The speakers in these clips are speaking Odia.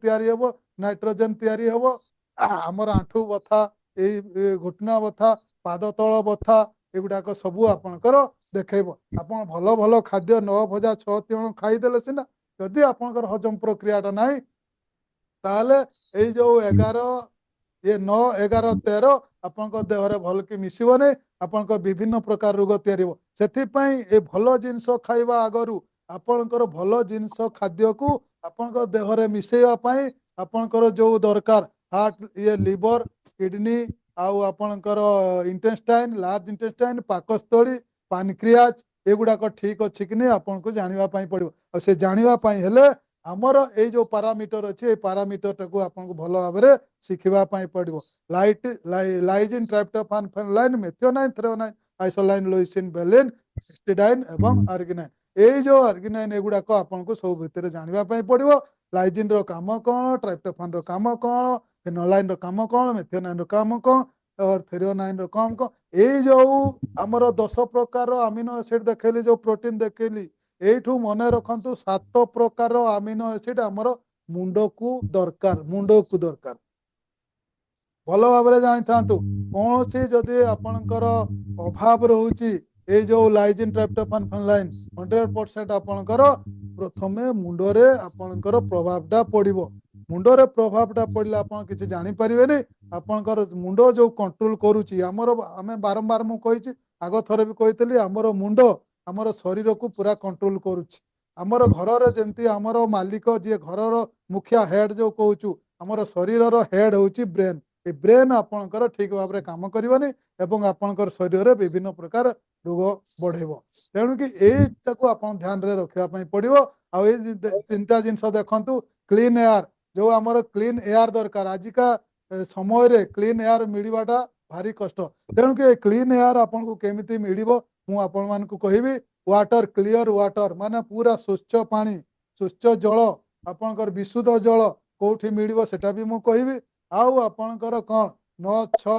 ତିଆରି ହେବ, ନାଇଟ୍ରୋଜେନ ତିଆରି ହେବ। ଆମର ଆଣ୍ଠୁ ବଥା, ଏଇ ଘୁଟନା ବଥା, ପାଦ ତଳ ବଥା, ଏଗୁଡାକ ସବୁ ଆପଣଙ୍କର ଦେଖେଇବ। ଆପଣ ଭଲ ଭଲ ଖାଦ୍ୟ ନଅ ଭଜା ଛଅ ତିଅଣ ଖାଇଦେଲେ ସିନା, ଯଦି ଆପଣଙ୍କର ହଜମ ପ୍ରକ୍ରିୟାଟା ନାହିଁ, ତାହେଲେ ଏଇ ଯୋଉ 11 ଇଏ 9, 11, 13 ଆପଣଙ୍କ ଦେହରେ ଭଲ କି ମିଶିବନି, ଆପଣଙ୍କ ବିଭିନ୍ନ ପ୍ରକାର ରୋଗ ତିଆରି ହେବ। ସେଥିପାଇଁ ଏ ଭଲ ଜିନିଷ ଖାଇବା ଆଗରୁ ଆପଣଙ୍କର ଭଲ ଜିନିଷ ଖାଦ୍ୟକୁ ଆପଣଙ୍କ ଦେହରେ ମିଶେଇବା ପାଇଁ ଆପଣଙ୍କର ଯୋଉ ଦରକାର ହାର୍ଟ, ଇଏ ଲିଭର, କିଡନୀ ଆଉ ଆପଣଙ୍କର ଇଣ୍ଟେଷ୍ଟାଇନ, ଲାର୍ଜ ଇଣ୍ଟେଷ୍ଟାଇନ, ପାକସ୍ଥଳୀ, ପାନକ୍ରିଆଜ, ଏଗୁଡାକ ଠିକ ଅଛି କି ନାହିଁ ଆପଣଙ୍କୁ ଜାଣିବା ପାଇଁ ପଡିବ। ଆଉ ସେ ଜାଣିବା ପାଇଁ ହେଲେ ଆମର ଏଇ ଯୋଉ ପାରାମିଟର ଅଛି, ଏଇ ପାରାମିଟରଟାକୁ ଆପଣଙ୍କୁ ଭଲ ଭାବରେ ଶିଖିବା ପାଇଁ ପଡିବ। ଲାଇଟ୍, ଲାଇଜିନ୍, ଟ୍ରାଇପ୍ଟୋଫାନ, ଫେନଲାଇନ୍, ମେଥିଓନାଇନ୍, ଥ୍ରେଓନାଇନ୍, ଆଇସୋଲାଇନ୍, ଲୋଇସିନ୍, ବେଲିନ୍, ହିଷ୍ଟିଡାଇନ୍ ଏବଂ ଆର୍ଗିନାଇନ୍। ଏଇ ଯୋଉ ଆର୍ଗିନାଇନ୍, ଏଗୁଡାକ ଆପଣଙ୍କୁ ସବୁ ଭିତରେ ଜାଣିବା ପାଇଁ ପଡିବ। ଲାଇଜିନ୍ ର କାମ କଣ, ଟ୍ରାଇପ୍ଟୋଫାନ ର କାମ କଣ, ଫେନୋଲାଇନ୍ ର କାମ କଣ, ମେଥିଓନାଇନ୍ ର କାମ କଣ, ଥେରିଓନାଇନ୍ ର କାମ କଣ। ଏଇ ଯୋଉ ଆମର 10 ପ୍ରକାର ଆମିନୋ ଏସିଡ ଦେଖେଇଲି, ଯୋଉ ପ୍ରୋଟିନ ଦେଖେଇଲି, ଏଇଠୁ ମନେ ରଖନ୍ତୁ, ସାତ ପ୍ରକାର ଆମିନୋ ଏସିଡ ଆମର ମୁଣ୍ଡକୁ ଦରକାର, ମୁଣ୍ଡକୁ ଦରକାର। ଭଲ ଭାବରେ ଜାଣିଥାନ୍ତୁ, କୌଣସି ଯଦି ଆପଣଙ୍କର ଅଭାବ ରହୁଛି ଏଇ ଯୋଉ ଲାଇଜିନ୍, ଟ୍ରାଇପ୍ଟୋଫାନ, ଫେନଲାଇନ୍, 100% ଆପଣଙ୍କର ପ୍ରଥମେ ମୁଣ୍ଡରେ ଆପଣଙ୍କର ପ୍ରଭାବଟା ପଡିବ। ମୁଣ୍ଡରେ ପ୍ରଭାବଟା ପଡିଲେ ଆପଣ କିଛି ଜାଣିପାରିବେନି। ଆପଣଙ୍କର ମୁଣ୍ଡ ଯୋଉ କଣ୍ଟ୍ରୋଲ କରୁଛି ଆମର, ଆମେ ବାରମ୍ବାର ମୁଁ କହିଛି, ଆଗ ଥର ବି କହିଥିଲି, ଆମର ମୁଣ୍ଡ ଆମର ଶରୀରକୁ ପୁରା କଣ୍ଟ୍ରୋଲ କରୁଛି। ଆମର ଘରରେ ଯେମିତି ଆମର ମାଲିକ ଯିଏ, ଘରର ମୁଖିଆ, ହେଡ ଯୋଉ କହୁଛୁ, ଆମର ଶରୀରର ହେଡ ହଉଛି ବ୍ରେନ୍। ଏ ବ୍ରେନ୍ ଆପଣଙ୍କର ଠିକ ଭାବରେ କାମ କରିବନି ଏବଂ ଆପଣଙ୍କର ଶରୀରରେ ବିଭିନ୍ନ ପ୍ରକାର ରୋଗ ବଢେଇବ। ତେଣୁ କି ଏଇଟାକୁ ଆପଣ ଧ୍ୟାନରେ ରଖିବା ପାଇଁ ପଡିବ। ଆଉ ଏଇ ତିନିଟା ଜିନିଷ ଦେଖନ୍ତୁ। କ୍ଲିନ ଏୟାର, ଯୋଉ ଆମର କ୍ଲିନ ଏୟାର ଦରକାର, ଆଜିକା ସମୟରେ କ୍ଲିନ ଏୟାର ମିଳିବାଟା ଭାରି କଷ୍ଟ। ତେଣୁକି ଏ କ୍ଲିନ ଏୟାର ଆପଣଙ୍କୁ କେମିତି ମିଳିବ, ମୁଁ ଆପଣମାନଙ୍କୁ କହିବି। ୱାଟର, କ୍ଲିୟର ୱାଟର ମାନେ ପୁରା ସ୍ୱଚ୍ଛ ପାଣି, ସ୍ୱଚ୍ଛ ଜଳ, ଆପଣଙ୍କର ବିଶୁଦ୍ଧ ଜଳ କୋଉଠି ମିଳିବ, ସେଟା ବି ମୁଁ କହିବି। ଆଉ ଆପଣଙ୍କର କଣ ନଅ ଛଅ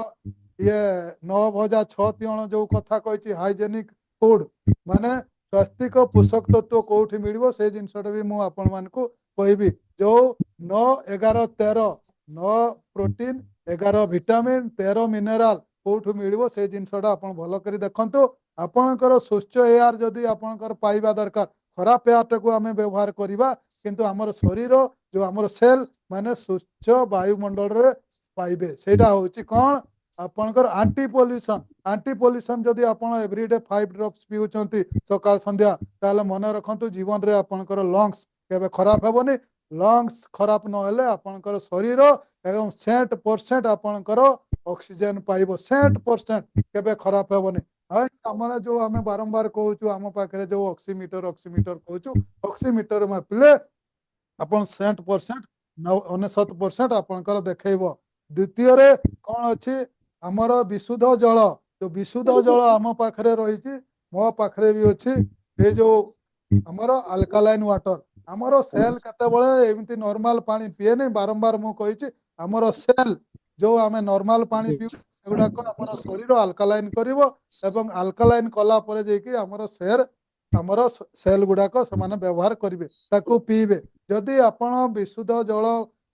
ଇଏ ନଅ ଭଜା ଛଅ ତିଅଣ ଯୋଉ କଥା କହିଛି, ହାଇଜେନିକ ଫୁଡ ମାନେ ସ୍ୱାସ୍ତିକ ପୋଷକ ତତ୍ଵ କୋଉଠି ମିଳିବ, ସେ ଜିନିଷଟା ବି ମୁଁ ଆପଣମାନଙ୍କୁ କହିବି। ଯୋଉ 9, 11, 13, 9 ପ୍ରୋଟିନ, 11 ଭିଟାମିନ, 13 ମିନେରାଲ କୋଉଠୁ ମିଳିବ, ସେ ଜିନିଷଟା ଆପଣ ଭଲ କରି ଦେଖନ୍ତୁ। ଆପଣଙ୍କର ସ୍ୱଚ୍ଛ ଏୟାର ଯଦି ଆପଣଙ୍କର ପାଇବା ଦରକାର, ଖରାପ ଏୟାରଟାକୁ ଆମେ ବ୍ୟବହାର କରିବା, କିନ୍ତୁ ଆମର ଶରୀର ଯୋଉ ଆମର ସେଲ୍ ମାନେ ସ୍ୱଚ୍ଛ ବାୟୁମଣ୍ଡଳରେ ପାଇବେ, ସେଇଟା ହଉଛି କଣ ଆପଣଙ୍କର ଆଣ୍ଟି ପଲ୍ୟୁସନ। ଆଣ୍ଟି ପଲ୍ୟୁସନ ଯଦି ଆପଣ ଏଭ୍ରିଡେ 5 ଡ୍ରପ୍ସ ପିଉଛନ୍ତି ସକାଳ ସନ୍ଧ୍ୟା, ତାହେଲେ ମନେ ରଖନ୍ତୁ, ଜୀବନରେ ଆପଣଙ୍କର ଲଙ୍ଗସ କେବେ ଖରାପ ହେବନି। ଲଙ୍ଗସ ଖରାପ ନହେଲେ ଆପଣଙ୍କର ଶରୀର ଏବଂ 100% ଆପଣଙ୍କର ଅକ୍ସିଜେନ ପାଇବ, 100% କେବେ ଖରାପ ହେବନି। ଆମର ଯୋଉ ଆମେ ବାରମ୍ବାର କହୁଛୁ, ଆମ ପାଖରେ ଯୋଉ ଅକ୍ସିମିଟର, ଅକ୍ସିମିଟର କହୁଛୁ, ଅକ୍ସିମିଟର ମାପିଲେ ଆପଣ 100%, 99% ଆପଣଙ୍କର ଦେଖେଇବ। ଦ୍ୱିତୀୟରେ କଣ ଅଛି? ଆମର ବିଶୁଦ୍ଧ ଜଳ। ଯୋଉ ବିଶୁଦ୍ଧ ଜଳ ଆମ ପାଖରେ ରହିଛି, ମୋ ପାଖରେ ବି ଅଛି, ଏ ଯୋଉ ଆମର ଆଲକାଲାଇନ ୱାଟର। ଆମର ସେଲ୍ କେତେବେଳେ ଏମିତି ନର୍ମାଲ ପାଣି ପିଏନି। ବାରମ୍ବାର ମୁଁ କହିଛି, ଆମର ସେଲ୍ ଯୋଉ ଆମେ ନର୍ମାଲ ପାଣି ପିଉ, ସେଗୁଡାକ ଆମର ଶରୀର ଆଲକାଲାଇନ କରିବ ଏବଂ ଆଲକାଲାଇନ କଲା ପରେ ଯାଇକି ଆମର ସେର ଆମର ସେଲ୍ ଗୁଡାକ ସେମାନେ ବ୍ୟବହାର କରିବେ, ତାକୁ ପିଇବେ। ଯଦି ଆପଣ ବିଶୁଦ୍ଧ ଜଳ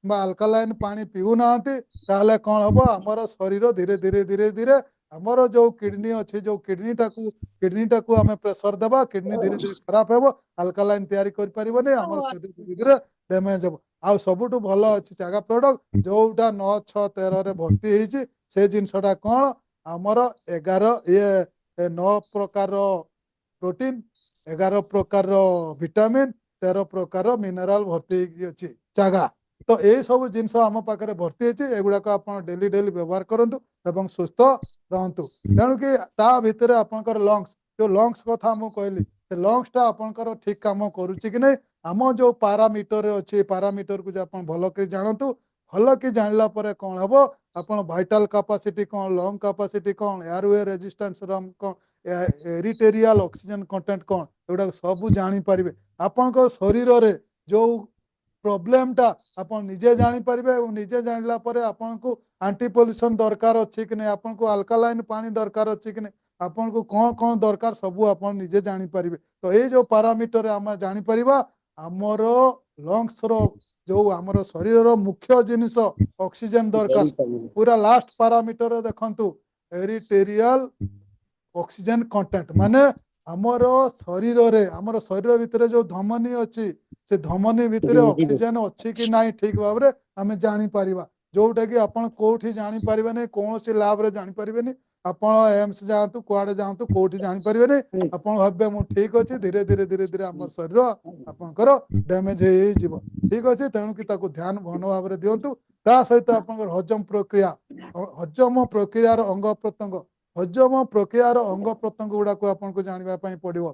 ବା ଆଲକାଲାଇନ ପାଣି ପିଉନାହାନ୍ତି, ତାହେଲେ କଣ ହବ? ଆମର ଶରୀର ଧୀରେ ଧୀରେ ଧୀରେ ଧୀରେ ଆମର ଯୋଉ କିଡନୀ ଅଛି, ଯୋଉ କିଡନୀଟାକୁ ଆମେ ପ୍ରେସର ଦେବା, କିଡନୀ ଧୀରେ ଧୀରେ ଖରାପ ହେବ, ଆଲକାଲାଇନ ତିଆରି କରିପାରିବନି, ଆମର ଶରୀର ଧୀରେ ଧୀରେ ଡ୍ୟାମେଜ ହେବ। ଆଉ ସବୁଠୁ ଭଲ ଅଛି ଚାଗା ପ୍ରଡକ୍ଟ, ଯୋଉଟା 9, 6, 13ରେ ଭର୍ତ୍ତି ହେଇଛି। ସେ ଜିନିଷଟା କଣ? ଆମର 11 ଇଏ 9 ପ୍ରକାର ପ୍ରୋଟିନ, 11 ପ୍ରକାରର ଭିଟାମିନ, 13 ପ୍ରକାର ମିନେରାଲ ଭର୍ତ୍ତି ହେଇକି ଅଛି ଚାଗା। ତ ଏଇ ସବୁ ଜିନିଷ ଆମ ପାଖରେ ଭର୍ତ୍ତି ହେଇଛି। ଏଗୁଡାକ ଆପଣ ଡେଲି ଡେଲି ବ୍ୟବହାର କରନ୍ତୁ ଏବଂ ସୁସ୍ଥ ରହନ୍ତୁ। ତେଣୁକି ତା ଭିତରେ ଆପଣଙ୍କର ଲଙ୍ଗସ, ଯୋଉ ଲଙ୍ଗସ କଥା ମୁଁ କହିଲି, ସେ ଲଙ୍ଗସ ଟା ଆପଣଙ୍କର ଠିକ କାମ କରୁଛି କି ନାହିଁ, ଆମ ଯୋଉ ପାରାମିଟର ଅଛି, ପାରାମିଟରକୁ ଆପଣ ଭଲ କରି ଜାଣନ୍ତୁ। ଭଲ କି ଜାଣିଲା ପରେ କଣ ହବ? ଆପଣ ଭାଇଟାଲ କାପାସିଟି କଣ, ଲଙ୍ଗ କାପାସିଟି କଣ, ଏୟାରୱେ ରେଜିଷ୍ଟାନ୍ସ କଣ, ଏରିଟେରିଆଲ ଅକ୍ସିଜେନ କଣ୍ଟେଣ୍ଟ କଣ, ଏଗୁଡାକ ସବୁ ଜାଣିପାରିବେ। ଆପଣଙ୍କ ଶରୀରରେ ଯୋଉ ପ୍ରୋବ୍ଲେମଟା ଆପଣ ନିଜେ ଜାଣିପାରିବେ ଏବଂ ନିଜେ ଜାଣିଲା ପରେ ଆପଣଙ୍କୁ ଆଣ୍ଟି ପଲ୍ୟୁସନ ଦରକାର ଅଛି କି ନାହିଁ, ଆପଣଙ୍କୁ ଆଲକାଲାଇନ ପାଣି ଦରକାର ଅଛି କି ନାହିଁ, ଆପଣଙ୍କୁ କଣ କଣ ଦରକାର, ସବୁ ଆପଣ ନିଜେ ଜାଣିପାରିବେ। ତ ଏଇ ଯୋଉ ପାରାମିଟରରେ ଆମେ ଜାଣିପାରିବା ଆମର ଲଙ୍ଗସର ଯୋଉ ଆମର ଶରୀରର ମୁଖ୍ୟ ଜିନିଷ ଅକ୍ସିଜେନ ଦରକାର। ପୁରା ଲାଷ୍ଟ ପାରାମିଟର ଦେଖନ୍ତୁ, ଏରିଟେରିଆଲ ଅକ୍ସିଜେନ କଣ୍ଟେଣ୍ଟ, ମାନେ ଆମର ଶରୀରରେ, ଆମର ଶରୀର ଭିତରେ ଯୋଉ ଧମନୀ ଅଛି, ସେ ଧମନୀ ଭିତରେ ଅକ୍ସିଜେନ ଅଛି କି ନାହିଁ ଠିକ ଭାବରେ ଆମେ ଜାଣିପାରିବା, ଯୋଉଟା କି ଆପଣ କୋଉଠି ଜାଣିପାରିବେନି, କୌଣସି ଲ୍ୟାବରେ ଜାଣିପାରିବେନି। ଆପଣ ଏମ୍ସ ଯାଆନ୍ତୁ, କୁଆଡେ ଯାଆନ୍ତୁ, କୋଉଠି ଜାଣିପାରିବେନି। ଆପଣ ଭାବିବେ ମୁଁ ଠିକ ଅଛି। ଧୀରେ ଧୀରେ ଧୀରେ ଧୀରେ ଆମର ଶରୀର ଆପଣଙ୍କର ଡ୍ୟାମେଜ ହେଇଯିବ। ଠିକ ଅଛି, ତେଣୁକି ତାକୁ ଧ୍ୟାନ ଭଲ ଭାବରେ ଦିଅନ୍ତୁ। ତା ସହିତ ଆପଣଙ୍କର ହଜମ ପ୍ରକ୍ରିୟା, ହଜମ ପ୍ରକ୍ରିୟାର ଅଙ୍ଗ ପ୍ରତ୍ୟଙ୍ଗ, ହଜମ ପ୍ରକ୍ରିୟାର ଅଙ୍ଗ ପ୍ରତ୍ୟଙ୍ଗ ଗୁଡାକୁ ଆପଣଙ୍କୁ ଜାଣିବା ପାଇଁ ପଡିବ।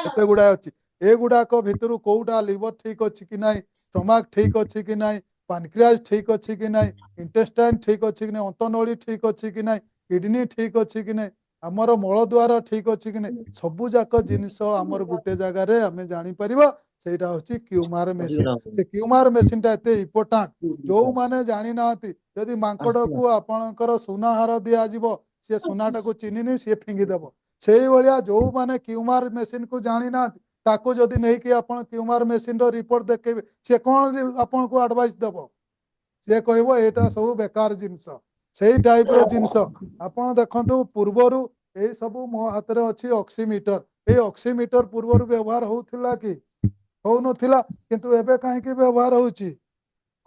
କେତେ ଗୁଡାଏ ଅଛି, ଏଗୁଡାକ ଭିତରୁ କୋଉଟା ଲିଭର ଠିକ ଅଛି କି ନାହିଁ, ଷ୍ଟମାକ ଠିକ ଅଛି କି ନାହିଁ, ପାନକ୍ରିଆଜ ଠିକ ଅଛି କି ନାହିଁ, ଇଣ୍ଟେଷ୍ଟାଇନ ଠିକ ଅଛି କି ନାହିଁ, ଅନ୍ତନଳୀ ଠିକ ଅଛି କି ନାହିଁ, କିଡନୀ ଠିକ ଅଛି କି ନାହିଁ, ଆମର ମଳଦ୍ୱାର ଠିକ ଅଛି କି ନାହିଁ, ସବୁ ଯାକ ଜିନିଷ ଆମର ଗୋଟେ ଜାଗାରେ ଆମେ ଜାଣିପାରିବା। ସେଇଟା ହଉଛି କ୍ୟୁମାର ମେସିନ। ସେ କ୍ୟୁମାର ମେସିନଟା ଏତେ ଇମ୍ପୋର୍ଟାଣ୍ଟ, ଯୋଉମାନେ ଜାଣିନାହାନ୍ତି, ଯଦି ମାଙ୍କଡକୁ ଆପଣଙ୍କର ସୁନାହାର ଦିଆଯିବ, ସିଏ ସୁନାଟାକୁ ଚିହ୍ନିନି, ସିଏ ଫିଙ୍ଗିଦବ। ସେଇଭଳିଆ ଯୋଉମାନେ କ୍ୟୁମାର ମେସିନକୁ ଜାଣିନାହାନ୍ତି, ତାକୁ ଯଦି ନେଇକି ଆପଣ କ୍ୟୁମାର ମେସିନର ରିପୋର୍ଟ ଦେଖେଇବେ, ସିଏ କଣ ଆପଣଙ୍କୁ ଆଡଭାଇସ ଦବ? ସିଏ କହିବ ଏଇଟା ସବୁ ବେକାର ଜିନିଷ। ସେଇ ଟାଇପର ଜିନିଷ ଆପଣ ଦେଖନ୍ତୁ। ପୂର୍ବରୁ ଏଇ ସବୁ ମୋ ହାତରେ ଅଛି ଅକ୍ସିମିଟର। ଏଇ ଅକ୍ସିମିଟର ପୂର୍ବରୁ ବ୍ୟବହାର ହଉଥିଲା କି? ହଉନଥିଲା। କିନ୍ତୁ ଏବେ କାହିଁକି ବ୍ୟବହାର ହଉଛି?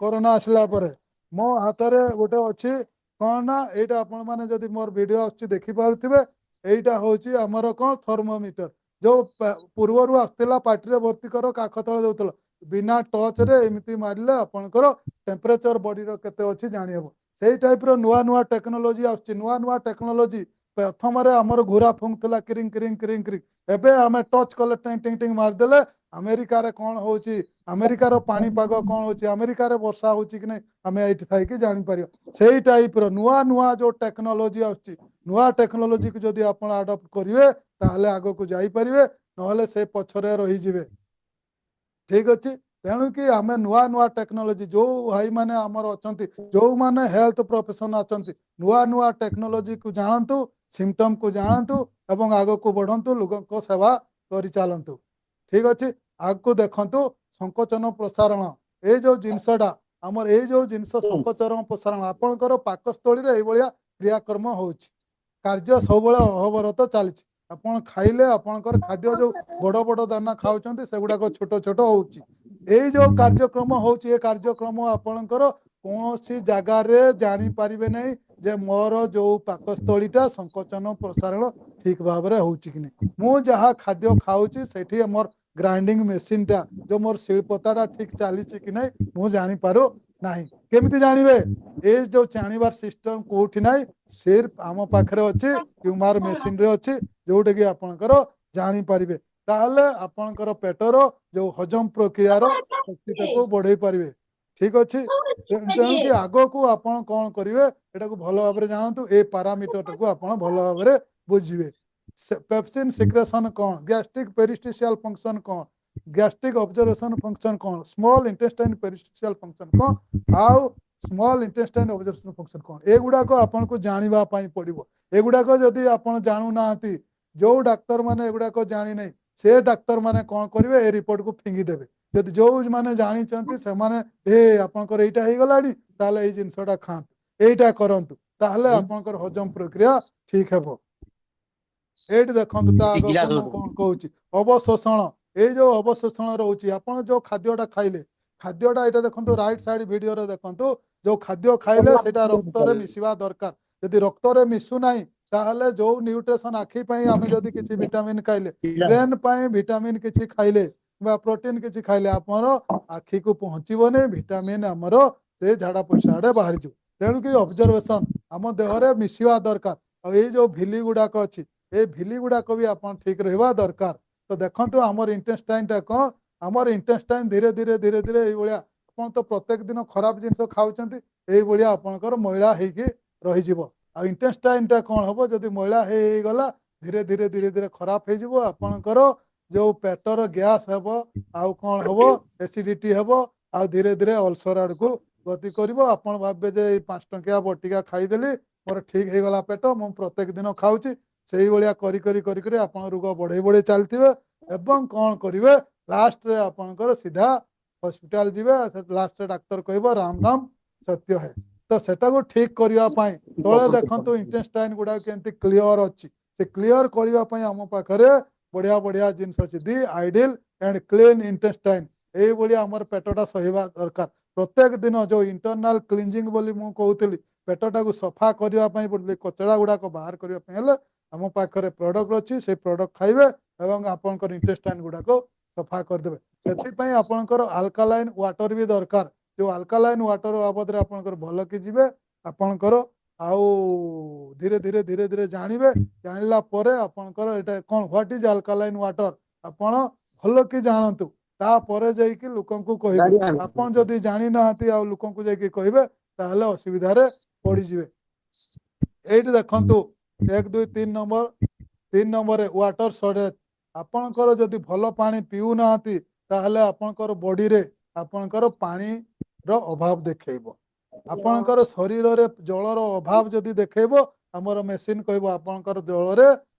କରୋନା ଆସିଲା ପରେ। ମୋ ହାତରେ ଗୋଟେ ଅଛି, କଣ ନା ଏଇଟା ଆପଣ ମାନେ ଯଦି ମୋର ଭିଡିଓ ଆସୁଛି ଦେଖିପାରୁଥିବେ, ଏଇଟା ହଉଛି ଆମର କଣ ଥର୍ମୋମିଟର। ଯୋଉ ପୂର୍ବରୁ ଆସୁଥିଲା, ପାଟିରେ ଭର୍ତ୍ତି କର, କାଖ ତଳେ ଦଉଥିଲ, ବିନା ଟଚରେ ଏମିତି ମାରିଲେ ଆପଣଙ୍କର ଟେମ୍ପରେଚର ବଡିର କେତେ ଅଛି ଜାଣିହବ। ସେଇ ଟାଇପର ନୂଆ ନୂଆ ଟେକ୍ନୋଲୋଜି ଆସୁଛି, ନୂଆ ନୂଆ ଟେକ୍ନୋଲୋଜି। ପ୍ରଥମରେ ଆମର ଘୁରା ଫୁଙ୍କୁଥିଲା କ୍ରିଙ୍ଗ କ୍ରିଙ୍ଗ କ୍ରିଙ୍ଗ କ୍ରିଙ୍ଗ। ଏବେ ଆମେ ଟଚ୍ କଲେ, ଟିଙ୍ଗ ଟିଙ୍ଗ ଟିଙ୍ଗ ମାରିଦେଲେ ଆମେରିକାରେ କଣ ହଉଛି, ଆମେରିକାର ପାଣିପାଗ କଣ ହଉଛି, ଆମେରିକାରେ ବର୍ଷା ହଉଛି କି ନାହିଁ, ଆମେ ଏଇଠି ଥାଇକି ଜାଣିପାରିବା। ସେଇ ଟାଇପର ନୂଆ ନୂଆ ଯୋଉ ଟେକ୍ନୋଲୋଜି ଆସୁଛି, ନୂଆ ଟେକ୍ନୋଲୋଜିକୁ ଯଦି ଆପଣ ଆଡପ୍ଟ କରିବେ, ତାହେଲେ ଆଗକୁ ଯାଇପାରିବେ, ନହେଲେ ସେ ପଛରେ ରହିଯିବେ। ଠିକ ଅଛି, ତେଣୁକି ଆମେ ନୂଆ ନୂଆ ଟେକ୍ନୋଲୋଜି, ଯୋଉ ଭାଇମାନେ ଆମର ଅଛନ୍ତି, ଯୋଉମାନେ ହେଲ୍ଥ ପ୍ରଫେସନ ଅଛନ୍ତି, ନୂଆ ନୂଆ ଟେକ୍ନୋଲୋଜିକୁ ଜାଣନ୍ତୁ, ସିମ୍ପଟମକୁ ଜାଣନ୍ତୁ ଏବଂ ଆଗକୁ ବଢନ୍ତୁ, ଲୋକଙ୍କ ସେବା କରିଚାଲନ୍ତୁ। ଠିକ ଅଛି, ଆଗକୁ ଦେଖନ୍ତୁ, ସଂକୋଚନ ପ୍ରସାରଣ। ଏଇ ଯୋଉ ଜିନିଷଟା ଆମର, ଏଇ ଯୋଉ ଜିନିଷ ସଂକୋଚନ ପ୍ରସାରଣ, ଆପଣଙ୍କର ପାକସ୍ଥଳୀରେ ଏଇଭଳିଆ କ୍ରିୟାକର୍ମ ହଉଛି, କାର୍ଯ୍ୟ ସବୁବେଳେ ଅହବରତ ଚାଲିଛି। ଆପଣ ଖାଇଲେ ଆପଣଙ୍କର ଖାଦ୍ୟ ଯୋଉ ବଡ ବଡ ଦାନା ଖାଉଛନ୍ତି, ସେଗୁଡାକ ଛୋଟ ଛୋଟ ହଉଛି। ଏଇ ଯୋଉ କାର୍ଯ୍ୟକ୍ରମ ହଉଛି, ଏ କାର୍ଯ୍ୟକ୍ରମ ଆପଣଙ୍କର କୌଣସି ଜାଗାରେ ଜାଣିପାରିବେ ନାହିଁ ଯେ ମୋର ଯୋଉ ପାକସ୍ଥଳୀଟା ସଂକୋଚନ ପ୍ରସାରଣ ଠିକ ଭାବରେ ହଉଛି କି ନାହିଁ, ମୁଁ ଯାହା ଖାଦ୍ୟ ଖାଉଛି ସେଠି ମୋର ଗ୍ରାଇଣ୍ଡିଙ୍ଗ ମେସିନଟା, ଯୋଉ ମୋର ଶିଳ୍ପତାଟା ଠିକ ଚାଲିଛି କି ନାହିଁ, ମୁଁ ଜାଣିପାରୁ ନାହିଁ। କେମିତି ଜାଣିବେ? ଏଇ ଯୋଉ ଜାଣିବାର ସିଷ୍ଟମ କୋଉଠି ନାହିଁ, ସିର୍ଫ ଆମ ପାଖରେ ଅଛି, କ୍ୟୁମାର ମେସିନରେ ଅଛି, ଯୋଉଟା କି ଆପଣଙ୍କର ଜାଣିପାରିବେ। ତାହେଲେ ଆପଣଙ୍କର ପେଟର ଯୋଉ ହଜମ ପ୍ରକ୍ରିୟାର ଶକ୍ତିଟାକୁ ବଢେଇ ପାରିବେ। ଠିକ ଅଛି, ତେଣୁକି ଆଗକୁ ଆପଣ କଣ କରିବେ, ଏଟାକୁ ଭଲ ଭାବରେ ଜାଣନ୍ତୁ। ଏ ପାରାମିଟରଟାକୁ ଆପଣ ଭଲ ଭାବରେ ବୁଝିବେ। ପେପସିନ ସିକ୍ରେସନ କଣ, ଗ୍ୟାଷ୍ଟ୍ରିକ ପେରିଷ୍ଟିସିଆଲ ଫଙ୍କସନ କଣ, ଗ୍ୟାଷ୍ଟ୍ରିକ ଅବଜର୍ଭେସନ ଫଙ୍କସନ କଣ, ସ୍ମଲ ଇଣ୍ଟେଷ୍ଟାଇନ ପେରିଷ୍ଟିସିଆଲ ଫଙ୍କସନ କଣ ଆଉ ସ୍ମଲ ଇଣ୍ଟେଷ୍ଟାଇନ ଅବଜର୍ଭେସନ ଫଙ୍କସନ କଣ, ଏଗୁଡାକ ଆପଣଙ୍କୁ ଜାଣିବା ପାଇଁ ପଡିବ। ଏଗୁଡାକ ଯଦି ଆପଣ ଜାଣୁନାହାନ୍ତି, ଯୋଉ ଡାକ୍ତର ମାନେ ଏଗୁଡାକ ଜାଣିନାହିଁ, ସେ ଡାକ୍ତର ମାନେ କଣ କରିବେ? ଏ ରିପୋର୍ଟକୁ ଫିଙ୍ଗିଦେବେ। ଯଦି ଯୋଉମାନେ ଜାଣିଛନ୍ତି, ସେମାନେ ଏ ଆପଣଙ୍କର ଏଇଟା ହେଇଗଲାଣି, ତାହେଲେ ଏଇ ଜିନିଷଟା ଖାଆନ୍ତୁ, ଏଇଟା କରନ୍ତୁ, ତାହେଲେ ଆପଣଙ୍କର ହଜମ ପ୍ରକ୍ରିୟା ଠିକ ହେବ। ଏଇଠି ଦେଖନ୍ତୁ, ତା ଆଗକୁ ମୁଁ କଣ କହୁଛି, ଅବଶୋଷଣ। ଏଇ ଯୋଉ ଅବଶୋଷଣ ରହୁଛି, ଆପଣ ଯୋଉ ଖାଦ୍ୟଟା ଖାଇଲେ, ଖାଦ୍ୟଟା ଏଇଟା ଦେଖନ୍ତୁ, ରାଇଟ ସାଇଡ ଭିଡିଓରେ ଦେଖନ୍ତୁ, ଯୋଉ ଖାଦ୍ୟ ଖାଇଲେ ସେଇଟା ରକ୍ତରେ ମିଶିବା ଦରକାର। ଯଦି ରକ୍ତରେ ମିଶୁନାହିଁ, ତାହେଲେ ଯୋଉ ନ୍ୟୁଟ୍ରିସନ, ଆଖି ପାଇଁ ଆମେ ଯଦି କିଛି ଭିଟାମିନ ଖାଇଲେ, ବ୍ରେନ ପାଇଁ ଭିଟାମିନ କିଛି ଖାଇଲେ ବା ପ୍ରୋଟିନ କିଛି ଖାଇଲେ, ଆମର ଆଖିକୁ ପହଞ୍ଚିବନି ଭିଟାମିନ, ଆମର ସେ ଝାଡା ପରିସ୍ରା ଆଡେ ବାହାରିଯିବ। ତେଣୁକି ଅବଜରଭେସନ ଆମ ଦେହରେ ମିଶିବା ଦରକାର। ଆଉ ଏଇ ଯୋଉ ଭିଲି ଗୁଡାକ ଅଛି, ଏଇ ଭିଲି ଗୁଡାକ ବି ଆପଣ ଠିକ ରହିବା ଦରକାର। ତ ଦେଖନ୍ତୁ, ଆମର ଇଣ୍ଟେଷ୍ଟାଇନଟା କଣ? ଆମର ଇଣ୍ଟେଷ୍ଟାଇନ ଧୀରେ ଧୀରେ ଧୀରେ ଧୀରେ ଏଇଭଳିଆ, ଆପଣ ତ ପ୍ରତ୍ୟେକ ଦିନ ଖରାପ ଜିନିଷ ଖାଉଛନ୍ତି, ଏଇଭଳିଆ ଆପଣଙ୍କର ମଇଳା ହେଇକି ରହିଯିବ। ଆଉ ଇଣ୍ଟେଷ୍ଟାଇନଟା କଣ ହବ? ଯଦି ମଇଳା ହେଇଗଲା, ଧୀରେ ଧୀରେ ଧୀରେ ଧୀରେ ଖରାପ ହେଇଯିବ। ଆପଣଙ୍କର ଯୋଉ ପେଟର ଗ୍ୟାସ୍ ହେବ, ଆଉ କଣ ହବ, ଏସିଡିଟି ହେବ, ଆଉ ଧୀରେ ଧୀରେ ଅଲସର ଆଡକୁ ଗତି କରିବ। ଆପଣ ଭାବିବେ ଯେ ଏଇ 5 ଟଙ୍କିଆ ବଟିକା ଖାଇଦେଲି, ମୋର ଠିକ ହେଇଗଲା ପେଟ, ମୁଁ ପ୍ରତ୍ୟେକ ଦିନ ଖାଉଛି। ସେଇଭଳିଆ କରି କରି କରି କରି ଆପଣ ରୋଗ ବଢେଇ ବଢେଇ ଚାଲିଥିବେ ଏବଂ କଣ କରିବେ, ଲାଷ୍ଟରେ ଆପଣଙ୍କର ସିଧା ହସ୍ପିଟାଲ ଯିବେ, ଲାଷ୍ଟରେ ଡାକ୍ତର କହିବ ରାମ ରାମ ସତ୍ୟ ହେ। ତ ସେଟାକୁ ଠିକ କରିବା ପାଇଁ ତଳେ ଦେଖନ୍ତୁ ଇଣ୍ଟେଷ୍ଟାଇନ ଗୁଡାକ କେମିତି କ୍ଲିଅର ଅଛି। ସେ କ୍ଲିଅର କରିବା ପାଇଁ ଆମ ପାଖରେ ବଢିଆ ବଢିଆ ଜିନିଷ ଅଛି। The ideal and clean intestine, ଏଇଭଳି ଆମର ପେଟଟା ସହିବା ଦରକାର। ପ୍ରତ୍ୟେକ ଦିନ ଯୋଉ ଇଣ୍ଟରନାଲ କ୍ଲିଞ୍ଜିଂ ବୋଲି ମୁଁ କହୁଥିଲି, ପେଟଟାକୁ ସଫା କରିବା ପାଇଁ, କଚଡ଼ା ଗୁଡାକ ବାହାର କରିବା ପାଇଁ ହେଲେ ଆମ ପାଖରେ ପ୍ରଡକ୍ଟ ଅଛି। ସେଇ ପ୍ରଡକ୍ଟ ଖାଇବେ ଏବଂ ଆପଣଙ୍କର ଇଣ୍ଟେଷ୍ଟାଇନ ଗୁଡାକ ସଫା କରିଦେବେ। ସେଥିପାଇଁ ଆପଣଙ୍କର ଆଲକାଲାଇନ ୱାଟର ବି ଦରକାର। ଯୋଉ ଆଲକାଲାଇନ ୱାଟର ବାବଦରେ ଆପଣଙ୍କର ଭଲ କି ଯିବେ, ଆପଣଙ୍କର ଆଉ ଧୀରେ ଧୀରେ ଧୀରେ ଧୀରେ ଜାଣିବେ। ଜାଣିଲା ପରେ ଆପଣଙ୍କର ଏଇଟା କଣ, what is alkaline water, ଆପଣ ଭଲ କି ଜାଣନ୍ତୁ, ତାପରେ ଯାଇକି ଲୋକଙ୍କୁ କହିବେ। ଆପଣ ଯଦି ଜାଣିନାହାନ୍ତି ଆଉ ଲୋକଙ୍କୁ ଯାଇକି କହିବେ, ତାହେଲେ ଅସୁବିଧାରେ ପଡିଯିବେ। ଏଇଠି ଦେଖନ୍ତୁ 1, 2, 3 ନମ୍ବର। 3 ନମ୍ବରରେ ୱାଟର ସର୍ଟେଜ। ଆପଣଙ୍କର ଯଦି ଭଲ ପାଣି ପିଉନାହାନ୍ତି, ତାହେଲେ ଆପଣଙ୍କର ବଡିରେ ଆପଣଙ୍କର ପାଣିର ଅଭାବ ଦେଖେଇବ। ଆପଣଙ୍କର ଶରୀରରେ ଜଳର ଅଭାବ ଯଦି ଦେଖେଇବ, ଆମର ମେସିନ କହିବ ଆପଣଙ୍କର ଜଳରେ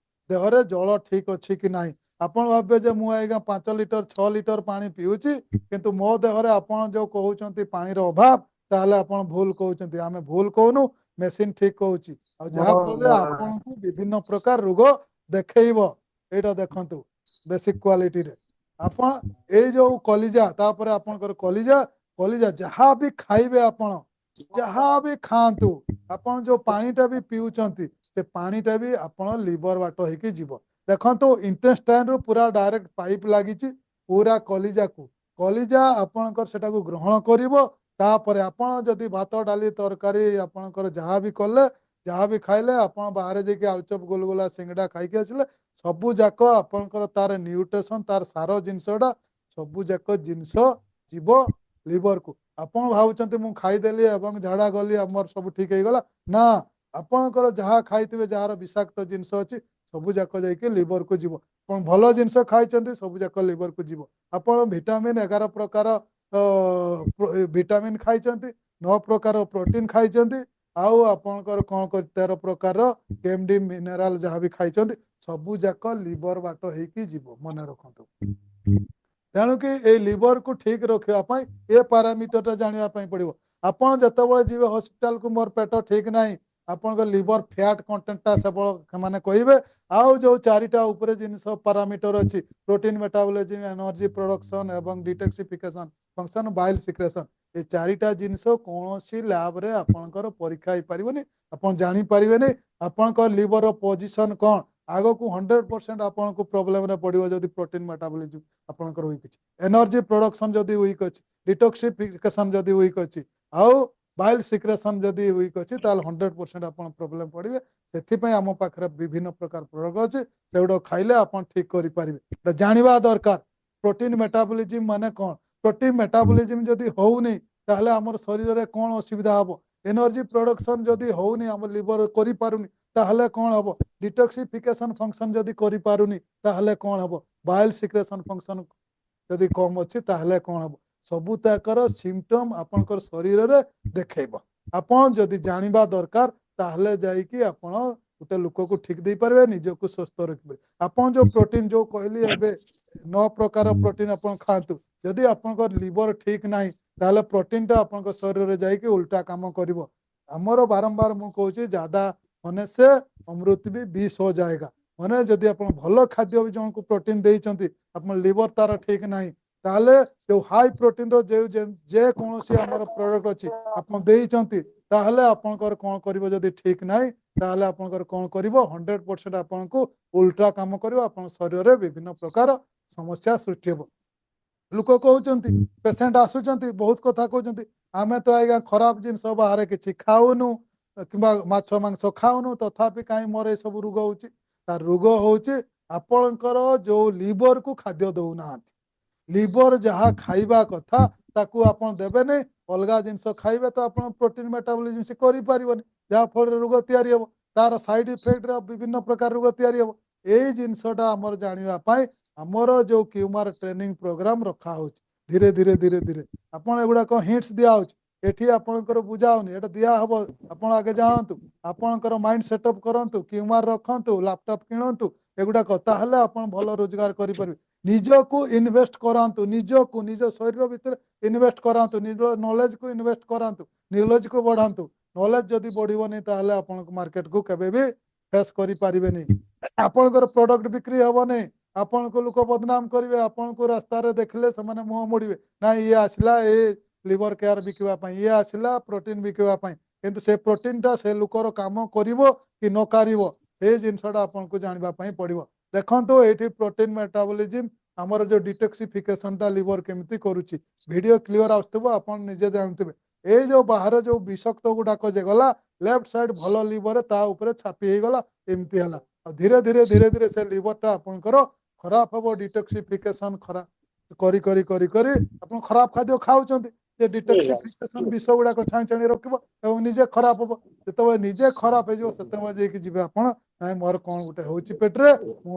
ଦେହରେ ଜଳ ଠିକ ଅଛି କି ନାହିଁ। ଆପଣ ଭାବିବେ ଯେ ମୁଁ ଆଜ୍ଞା 5 ଲିଟର, 6 ଲିଟର ପାଣି ପିଉଛି, କିନ୍ତୁ ମୋ ଦେହରେ ଆପଣ ଯୋଉ କହୁଛନ୍ତି ପାଣିର ଅଭାବ, ତାହେଲେ ଆପଣ ଭୁଲ କହୁଛନ୍ତି। ଆମେ ଭୁଲ କହୁନୁ, ମେସିନ ଠିକ କହୁଛି। ଆଉ ଯାହା ଫଳରେ ଆପଣଙ୍କୁ ବିଭିନ୍ନ ପ୍ରକାର ରୋଗ ଦେଖେଇବ। ଏଇଟା ଦେଖନ୍ତୁ ବେସିକ କ୍ୱାଲିଟିରେ ଆପଣ ଏଇ ଯୋଉ କଲିଜା, ତାପରେ ଆପଣଙ୍କର କଲିଜା, କଲିଜା ଯାହା ବି ଖାଇବେ, ଆପଣ ଯାହା ବି ଖାଆନ୍ତୁ, ଆପଣ ଯୋଉ ପାଣିଟା ବି ପିଉଛନ୍ତି, ସେ ପାଣିଟା ବି ଆପଣ ଲିଭର ବାଟ ହେଇକି ଯିବ। ଦେଖନ୍ତୁ, ଇଣ୍ଟେଷ୍ଟାଇନ ରୁ ପୁରା ଡାଇରେକ୍ଟ ପାଇପ୍ ଲାଗିଛି ପୁରା କଲିଜାକୁ। କଲିଜା ଆପଣଙ୍କର ସେଟାକୁ ଗ୍ରହଣ କରିବ। ତାପରେ ଆପଣ ଯଦି ଭାତ, ଡାଲି, ତରକାରୀ ଆପଣଙ୍କର ଯାହା ବି କଲେ, ଯାହା ବି ଖାଇଲେ, ଆପଣ ବାହାରେ ଯାଇକି ଆଳୁଚପ, ଗୁଲଗୁଲା, ସିଙ୍ଗଡ଼ା ଖାଇକି ଆସିଲେ, ସବୁ ଯାକ ଆପଣଙ୍କର ତାର ନ୍ୟୁଟ୍ରିସନ, ତାର ସାର ଜିନିଷଟା, ସବୁ ଯାକ ଜିନିଷ ଯିବ ଲିଭରକୁ। ଆପଣ ଭାବୁଛନ୍ତି ମୁଁ ଖାଇଦେଲି ଏବଂ ଝାଡ଼ା ଗଲି, ଆମର ସବୁ ଠିକ ହେଇଗଲା। ନା, ଆପଣଙ୍କର ଯାହା ଖାଇଥିବେ, ଯାହାର ବିଷାକ୍ତ ଜିନିଷ ଅଛି, ସବୁ ଯାକ ଯାଇକି ଲିଭରକୁ ଯିବ। ଆପଣ ଭଲ ଜିନିଷ ଖାଇଛନ୍ତି, ସବୁ ଯାକ ଲିଭରକୁ ଯିବ। ଆପଣ ଭିଟାମିନ, 11 ପ୍ରକାର ଭିଟାମିନ ଖାଇଛନ୍ତି, 9 ପ୍ରକାର ପ୍ରୋଟିନ ଖାଇଛନ୍ତି, ଆଉ ଆପଣଙ୍କର କଣ 13 ପ୍ରକାରର କେମଡି ମିନେରାଲ ଯାହା ବି ଖାଇଛନ୍ତି, ସବୁ ଯାକ ଲିଭର ବାଟ ହେଇକି ଯିବ, ମନେ ରଖନ୍ତୁ। ତେଣୁକି ଏଇ ଲିଭରକୁ ଠିକ ରଖିବା ପାଇଁ ଏ ପାରାମିଟରଟା ଜାଣିବା ପାଇଁ ପଡିବ। ଆପଣ ଯେତେବେଳେ ଯିବେ ହସ୍ପିଟାଲକୁ, ମୋର ପେଟ ଠିକ ନାହିଁ, ଆପଣଙ୍କ ଲିଭର ଫ୍ୟାଟ କଣ୍ଟେଣ୍ଟଟା କେବଳ ସେମାନେ କହିବେ। ଆଉ ଯୋଉ ଚାରିଟା ଉପରେ ଜିନିଷ ପାରାମିଟର ଅଛି, ପ୍ରୋଟିନ ମେଟାବଲିଜିମ, ଏନର୍ଜି ପ୍ରଡକ୍ସନ ଏବଂ ଡିଟକ୍ସିଫିକେସନ ଫଙ୍କସନ, ବାଇଲ ସିକ୍ରେସନ, ଏ ଚାରିଟା ଜିନିଷ କୌଣସି ଲ୍ୟାବରେ ଆପଣଙ୍କର ପରୀକ୍ଷା ହେଇପାରିବନି। ଆପଣ ଜାଣିପାରିବେନି ଆପଣଙ୍କ ଲିଭର ପୋଜିସନ କଣ। ଆଗକୁ 100% ଆପଣଙ୍କୁ ପ୍ରୋବ୍ଲେମରେ ପଡିବ ଯଦି ପ୍ରୋଟିନ ମେଟାବଲିଜିମ ଆପଣଙ୍କର ୱିକ୍ ଅଛି, ଏନର୍ଜି ପ୍ରଡକ୍ସନ ଯଦି ୱିକ୍ ଅଛି, ଡିଟକ୍ସିଫିକେସନ ଯଦି ୱିକ୍ ଅଛି, ଆଉ ବାଇଲ ସିକ୍ରେସନ ଯଦି ୱିକ୍ ଅଛି, ତାହେଲେ 100% ଆପଣ ପ୍ରୋବ୍ଲେମ ପଡିବେ। ସେଥିପାଇଁ ଆମ ପାଖରେ ବିଭିନ୍ନ ପ୍ରକାର ପ୍ରଡକ୍ଟ ଅଛି, ସେଗୁଡାକ ଖାଇଲେ ଆପଣ ଠିକ କରିପାରିବେ। ଏଟା ଜାଣିବା ଦରକାର, ପ୍ରୋଟିନ ମେଟାବଲିଜିମ ମାନେ କଣ? ପ୍ରୋଟିନ ମେଟାବଲିଜିମ ଯଦି ହଉନି, ତାହେଲେ ଆମର ଶରୀରରେ କଣ ଅସୁବିଧା ହବ? ଏନର୍ଜି ପ୍ରଡକ୍ସନ ଯଦି ହଉନି, ଆମ ଲିଭର କରିପାରୁନି, ତାହେଲେ କଣ ହବ? ଡିଟକ୍ସିଫିକେସନ ଫଙ୍କସନ ଯଦି କରିପାରୁନି, ତାହେଲେ କଣ ହବ? ବାଇଲ ସିକ୍ରେସନ ଫଙ୍କସନ ଯଦି କମ ଅଛି, ତାହେଲେ କଣ ହବ? ସବୁ ତାକର ସିମ୍ପଟମ ଆପଣଙ୍କର ଶରୀରରେ ଦେଖେଇବ। ଆପଣ ଯଦି ଜାଣିବା ଦରକାର, ତାହେଲେ ଯାଇକି ଆପଣ ଗୋଟେ ଲୋକକୁ ଠିକ ଦେଇପାରିବେ, ନିଜକୁ ସୁସ୍ଥ ରଖିପାରିବେ। ଆପଣ ଯୋଉ ପ୍ରୋଟିନ ଯୋଉ କହିଲି ଏବେ, 9 ପ୍ରକାର ପ୍ରୋଟିନ ଆପଣ ଖାଆନ୍ତୁ, ଯଦି ଆପଣଙ୍କ ଲିଭର ଠିକ ନାହିଁ, ତାହେଲେ ପ୍ରୋଟିନଟା ଆପଣଙ୍କ ଶରୀରରେ ଯାଇକି ଉଲ୍ଟା କାମ କରିବ। ଆମର ବାରମ୍ବାର ମୁଁ କହୁଛି, ज्यादा होने से अमृत भी विष हो जाएगा। ମାନେ ଯଦି ଆପଣ ଭଲ ଖାଦ୍ୟ ବି ଜଣକୁ ପ୍ରୋଟିନ ଦେଇଛନ୍ତି, ଆପଣ ଲିଭର ତାର ଠିକ ନାହିଁ, ତାହେଲେ ଯୋଉ ହାଇ ପ୍ରୋଟିନର ଯୋଉ ଯେ କୌଣସି ଆମର ପ୍ରଡକ୍ଟ ଅଛି ଆପଣ ଦେଇଛନ୍ତି, ତାହେଲେ ଆପଣଙ୍କର କଣ କରିବ? ଯଦି ଠିକ ନାହିଁ, ତାହେଲେ ଆପଣଙ୍କର କଣ କରିବ? 100% ଆପଣଙ୍କୁ ଉଲ୍ଟା କାମ କରିବ। ଆପଣଙ୍କ ଶରୀରରେ ବିଭିନ୍ନ ପ୍ରକାର ସମସ୍ୟା ସୃଷ୍ଟି ହେବ। ଲୋକ କହୁଛନ୍ତି, ପେସେଣ୍ଟ ଆସୁଛନ୍ତି, ବହୁତ କଥା କହୁଛନ୍ତି, ଆମେ ତ ଆଜ୍ଞା ଖରାପ ଜିନିଷ ବାହାରେ କିଛି ଖାଉନୁ କିମ୍ବା ମାଛ ମାଂସ ଖାଉନୁ, ତଥାପି କାହିଁ ମୋର ଏସବୁ ରୋଗ ହଉଛି? ତାର ରୋଗ ହଉଛି ଆପଣଙ୍କର ଯୋଉ ଲିଭରକୁ ଖାଦ୍ୟ ଦଉନାହାନ୍ତି। ଲିଭର ଯାହା ଖାଇବା କଥା ତାକୁ ଆପଣ ଦେବେନି, ଅଲଗା ଜିନିଷ ଖାଇବେ, ତ ଆପଣ ପ୍ରୋଟିନ ମେଟାବଲିଜିମ ସେ କରିପାରିବନି, ଯାହା ଫଳରେ ରୋଗ ତିଆରି ହବ। ତାର ସାଇଡ ଇଫେକ୍ଟରେ ବିଭିନ୍ନ ପ୍ରକାର ରୋଗ ତିଆରି ହବ। ଏଇ ଜିନିଷଟା ଆମର ଜାଣିବା ପାଇଁ ଆମର ଯୋଉ କ୍ୟୁମାର ଟ୍ରେନିଂ ପ୍ରୋଗ୍ରାମ ରଖା ହଉଛି। ଧୀରେ ଧୀରେ ଧୀରେ ଧୀରେ ଆପଣ ଏଗୁଡାକ ହିଣ୍ଟସ ଦିଆ ହଉଛି। ଏଠି ଆପଣଙ୍କର ବୁଝା ହଉନି, ଏଟା ଦିଆ ହବ। ଆପଣ ଆଗେ ଜାଣନ୍ତୁ, ଆପଣଙ୍କର ମାଇଣ୍ଡ ସେଟଅପ୍ କରନ୍ତୁ, କ୍ୟୁମାର ରଖନ୍ତୁ, ଲାପଟପ୍ କିଣନ୍ତୁ, ଏଗୁଡାକ, ତାହେଲେ ଆପଣ ଭଲ ରୋଜଗାର କରିପାରିବେ। ନିଜକୁ ଇନଭେଷ୍ଟ କରାନ୍ତୁ, ନିଜକୁ ନିଜ ଶରୀର ଭିତରେ ଇନଭେଷ୍ଟ କରାନ୍ତୁ, ନିଜ ନଲେଜକୁ ଇନଭେଷ୍ଟ କରାନ୍ତୁ, ନଲେଜକୁ ବଢାନ୍ତୁ। ନଲେଜ ଯଦି ବଢିବନି, ତାହେଲେ ଆପଣଙ୍କ ମାର୍କେଟକୁ କେବେ ବି ଫେସ୍ କରିପାରିବେନି। ଆପଣଙ୍କର ପ୍ରଡକ୍ଟ ବିକ୍ରି ହବନି, ଆପଣଙ୍କୁ ଲୋକ ବଦନାମ କରିବେ, ଆପଣଙ୍କୁ ରାସ୍ତାରେ ଦେଖିଲେ ସେମାନେ ମୁହଁ ମୋଡ଼ିବେ, ନା ଇଏ ଆସିଲା ଏ ଲିଭର କେୟାର ବିକିବା ପାଇଁ, ଇଏ ଆସିଲା ପ୍ରୋଟିନ ବିକିବା ପାଇଁ। କିନ୍ତୁ ସେ ପ୍ରୋଟିନଟା ସେ ଲୋକର କାମ କରିବ କି ନ କରିବ, ସେ ଜିନିଷଟା ଆପଣଙ୍କୁ ଜାଣିବା ପାଇଁ ପଡିବ। ଦେଖନ୍ତୁ, ଏଇଠି ପ୍ରୋଟିନ ମେଟାବଲିଜିମ୍, ଆମର ଯୋଉ ଡିଟକ୍ସିଫିକେସନଟା ଲିଭର କେମିତି କରୁଛି। ଭିଡିଓ କ୍ଲିୟର ଆସୁଥିବ, ଆପଣ ନିଜେ ଜାଣୁଥିବେ। ଏଇ ଯୋଉ ବାହାରେ ଯୋଉ ବିଷାକ୍ତ ଗୁଡାକ ଯେ ଗଲା, ଲେଫ୍ଟ ସାଇଡ ଭଲ ଲିଭର ତା ଉପରେ ଛାପି ହେଇଗଲା, ଏମିତି ହେଲା। ଆଉ ଧୀରେ ଧୀରେ ଧୀରେ ଧୀରେ ସେ ଲିଭରଟା ଆପଣଙ୍କର ଖରାପ ହବ। ଡିଟକ୍ସିଫିକେସନ ଖରାପ କରି କରି କରି କରି ଆପଣ ଖରାପ ଖାଦ୍ୟ ଖାଉଛନ୍ତି, ସେ ଡିଟକ୍ସିଫିକେସନ ବିଷ ଗୁଡାକ ଛାଣି ଛାଣି ରଖିବ ଏବଂ ନିଜେ ଖରାପ ହବ। ଯେତେବେଳେ ନିଜେ ଖରାପ ହେଇଯିବ, ସେତେବେଳେ ଯାଇକି ଯିବେ ଆପଣ, ନାଇଁ, ମୋର କଣ ଗୋଟେ ହଉଛି ପେଟରେ, ମୁଁ